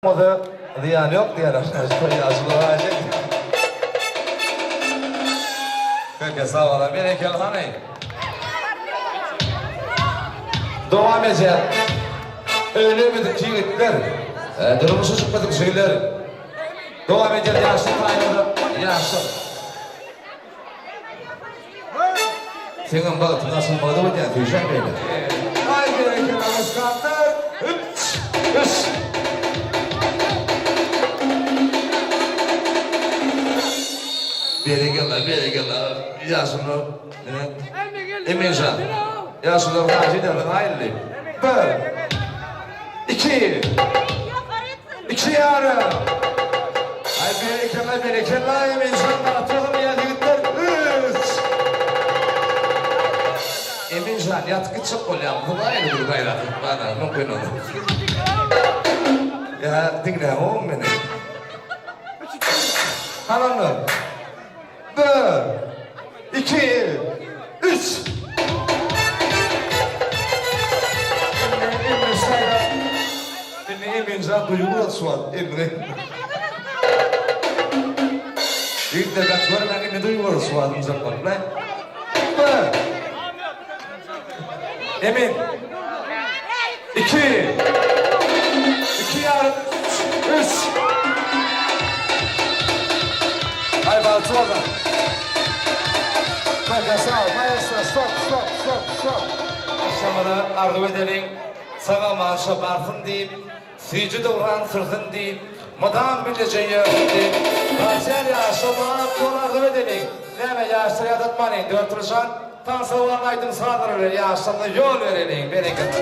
Bolsa zyýany ýok diýýärler. Köke sag bol. Berekella hany. Dowam edýär. Öýlenmedik ýigitler, durmuşa çykmadyk jigler. Dowam edýär ýaşlar taýynda. Ýaşlar. Seňem bagtyň açylmagyny öwredýän süýşen beýle. Aý berekella Muskatlar. Üç, üç. Berekella, berekella. Ýaşuly, Eminjan. Ýaşulylar haýyş edýärler, aýylly. Bir, iki, iki ýarym. Aý berekella, berekella, Eminjan, bagtly bolun ýa ýigitler. Üç. Eminjan, ýatyp gitjek bolýaň. Hudaý dur gaýrat et, bana, mümkin olur. Ýa, diňläňokmy meni? Halanlar. Bir, iki, üç. Indi Eminjan duýgy şu wagt elini. Ýigitler gaty görmäň indi duýgy şu wagt ynjak bolup. Bir. Emin. Iki. Iki ýarym. Üç. Aý bagtly bolsun. Köke sag, maestro stop stop stop stop. Agşamyny arzuw edeliň, sag-aman şa barsyn diýip, süýji döwran sürsün diýip, mydam bileje ýörsün diýip, bagtyýar ýaşamagy bol arzuw edeliň. Näme ýaşlar ýadatmanyň, Dörtüljan? Tansa bolan aýdym sazlar bilen ýaşlaryna ýol bereliň berekella.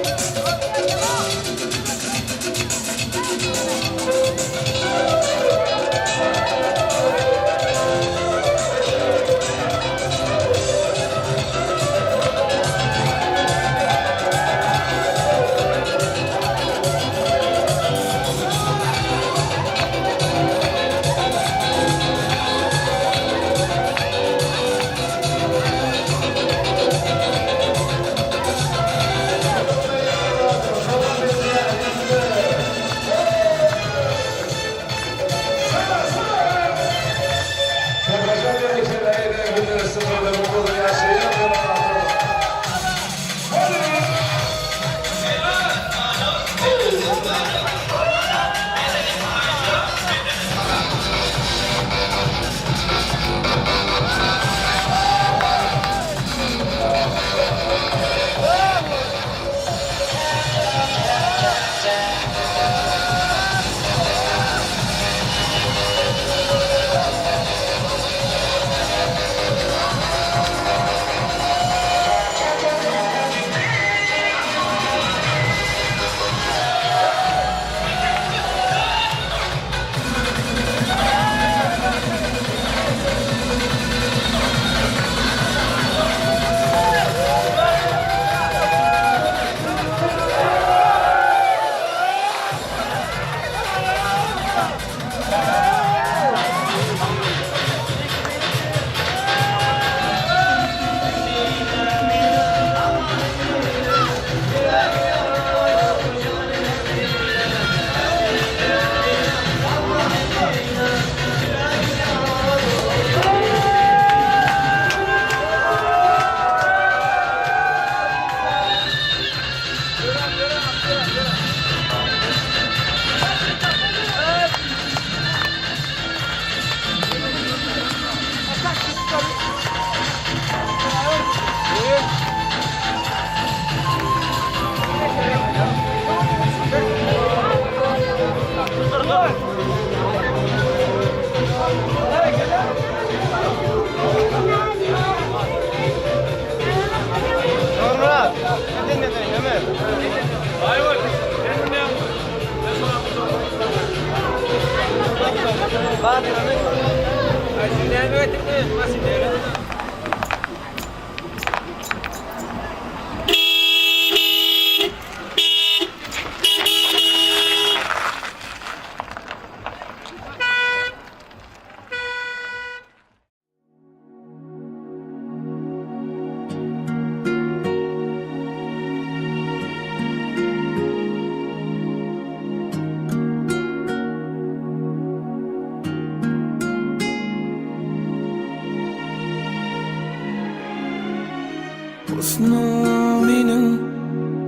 Husnum meniň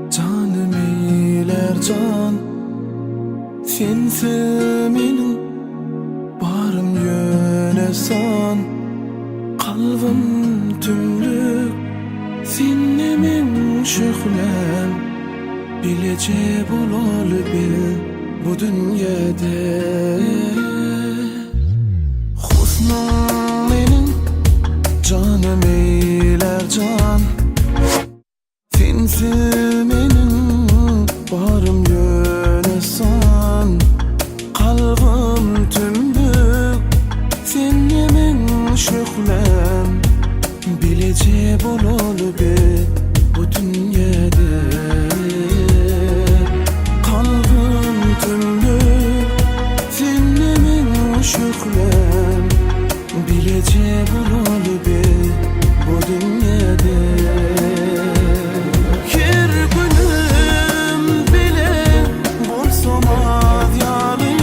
janym eýlär jan Sensiz meniň barym ýöne san Kalbym tümlük sende meň şöhläm Bileje bolaly biz bu dünýede. Husnum meniň janym eýlär jan Sensiz meniň barym ýöne san Kalbym tümlük sende meň şöhläm Bileje bolaly biz bu dünýede Kalbym tümlük sende meň şöhläm Bileje bolaly biz bu dünýede Her günüm bile bolsam az ýaly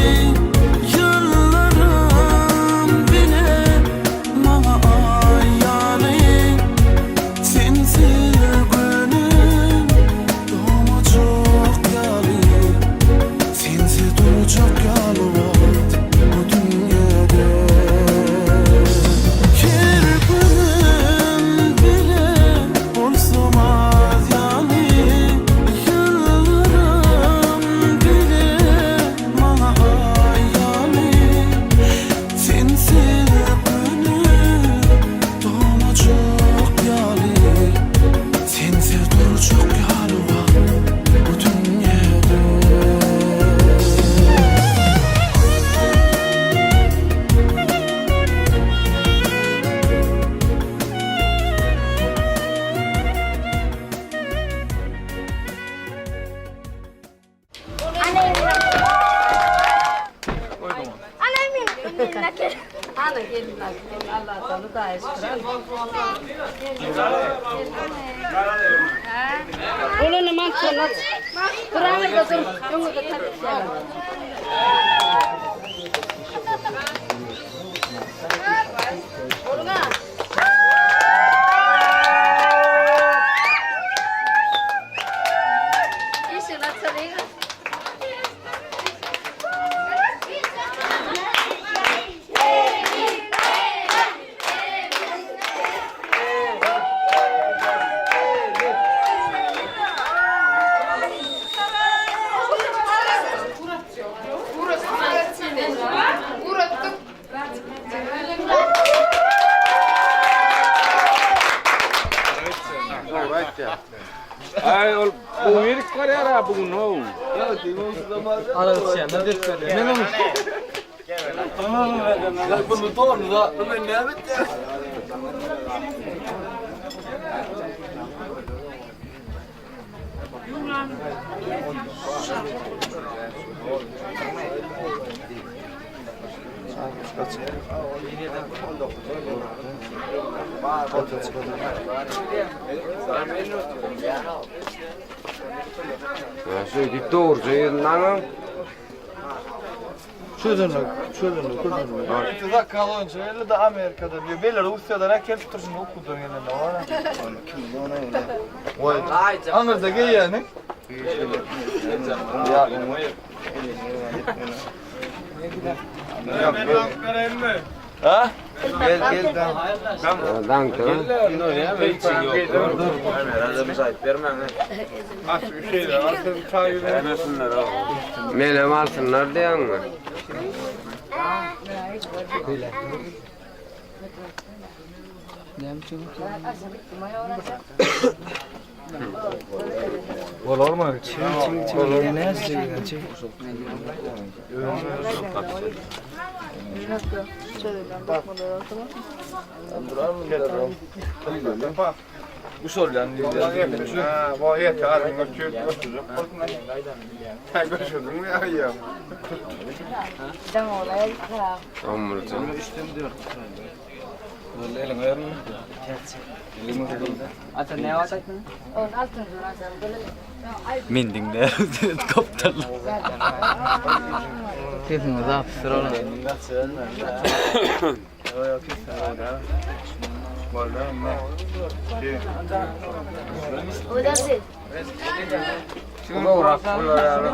Ýyllarym bile Maňa aý ýaly Sensiz günüm dogmajak ýaly Sensiz durjak ýaly wagt bu dünýede Her günüm bile bolsam az ýaly Ýyllarym bile maňa aý ýaly Sensiz günüm dogmajak ýaly Sensiz durjak ýaly wagt bu dünýede. Aý ol bu ýerik barýar-a bu gün how. Şeýdip dogruja ýüzüni aňaň. Çözünlik, çözünlik, çözünlik. Zakal oýunçy geldi de Amerikadan. Ýa Belarusýadan äkelip durşuny okuwdan gelende bar. Kim ona öyle? Voý. Aňyrda geýýäni. Ha? Gel gel dan. Daňky. Menem alsynlar diýýäňmi? Bolarmy? Bu şolýan Ha, bu ýeke argyň göçüp göçüp bolsun. Sen göçürdüňmi ýa ýok? Omurja. Mending koptal. Sesiňi zapystyr ola. Boldy indi. Gowrak bular ýaly.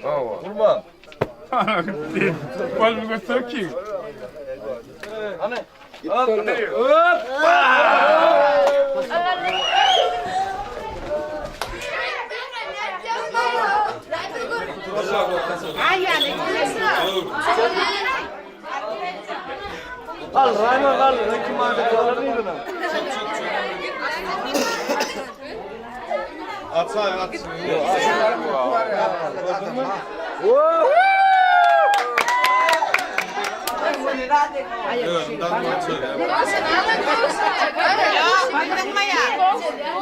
Hawa. Gurban. Boldy göster ki. Hany. Al Rayman al. Kim aldı? Alır yine.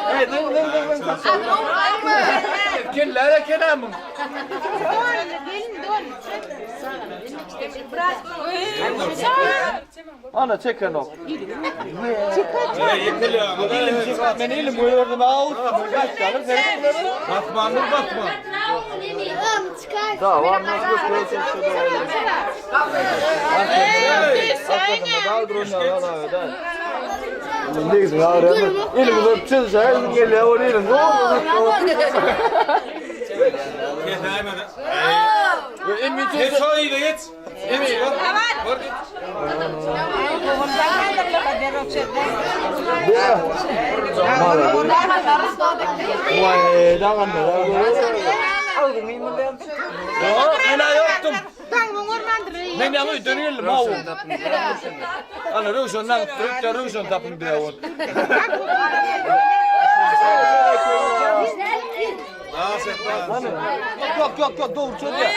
Hey, dur dur dur dur. Kellere kelamım. Ana çeken o. Men elim gördüm av. Kaç tane sen Batmandır batman. Da var nasıl Geç o iyi de geç. Men yoktum. Men ýaňy dönüyorum av. Ana Ruşondan Türkçe Ruşon tapın diye o. Yok yok yok doğru söylüyor.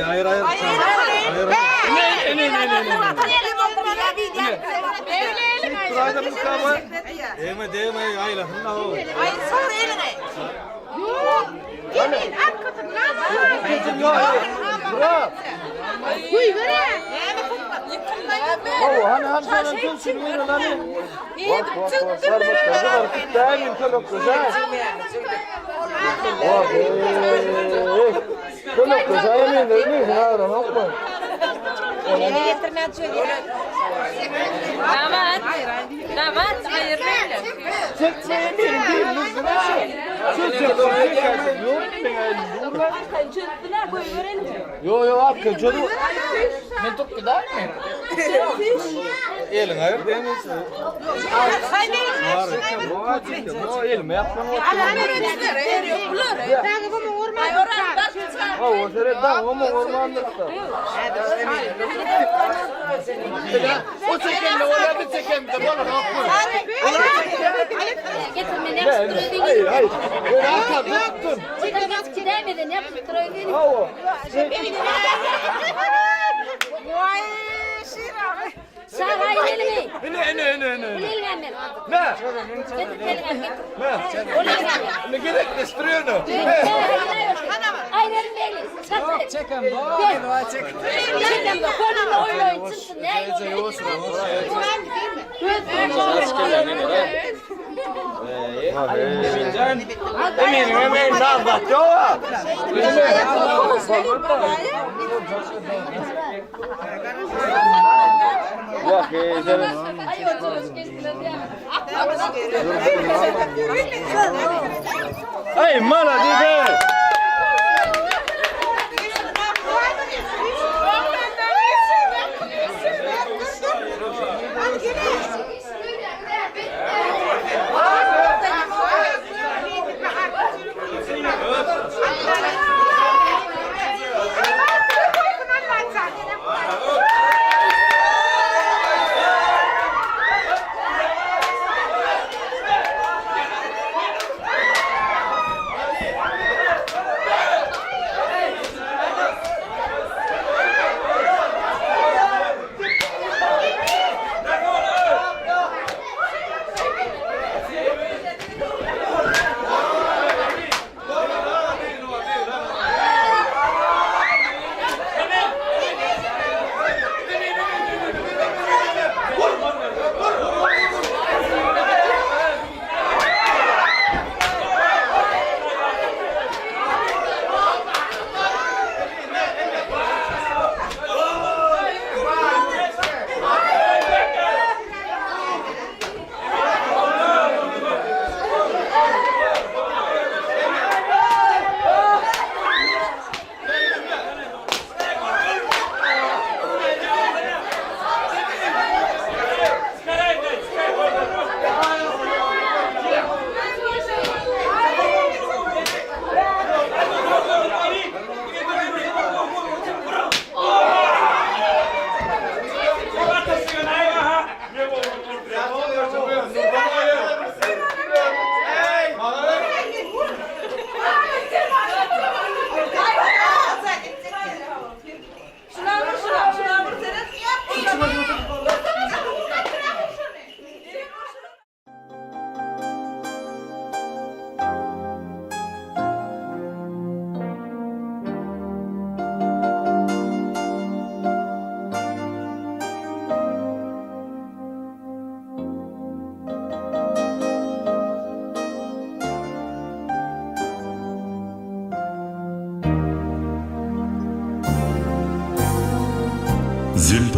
Hayır hayır. Ne ne ne ne ne. Değme değme aylasın da o. Hani hani sen tüm sürüyor lan. Damat, damat hayırlı. Yo yo abi çocuğu. Men top gider mi? Elin hayır değmesin. No elime yapmam. O seret da o mu ormanlıkta. O çekemde o bir çekemde bana Hayır hayır. Ben arkamda tuttum. Avo. Ne ne ne ne. Ne? Ne? Ne gerek istiyorsun? Çeken bu, çeken. Çeken bu, konunu oylayın, çıksın. Ne Emin emin da bak yo. Bak Ay oturuş kestiler ya. Ey mala dide.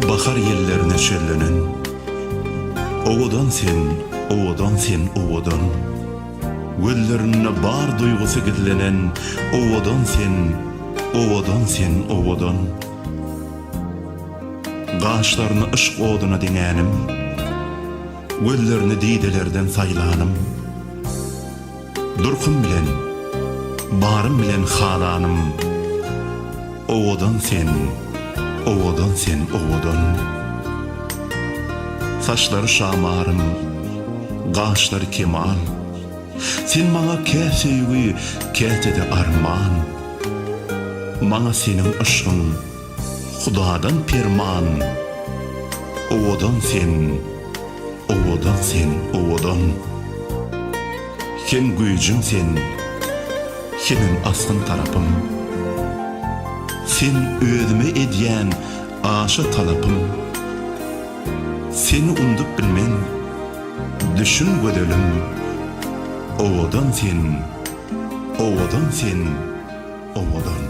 Bahar ýellerine çöllenen. Owadan sen, owadan sen, owadan. Gözlerinde bar duýgusy gizlenen, Owadan sen, owadan sen, owadan. Gaşlaryny yşk oduna deňänim, Gözlerini didelerden saýlanym. Durkum bilen, barym bilen halanym, Owadan sen, owadan sen, owadan. Saçlary şamarym, gaşlary kemal, Sen maňa kä söýgi, käte-de arman. Maňa seniň yşgyň Hudadan perman. Owadan sen, owadan sen, owadan. Hem güýjüm sen, hemem asgyn tarapym. Sen özüme edýän aşa talapym. Seni undup bilmen, düşün gözelim. Owadan sen, owadan sen, owadan.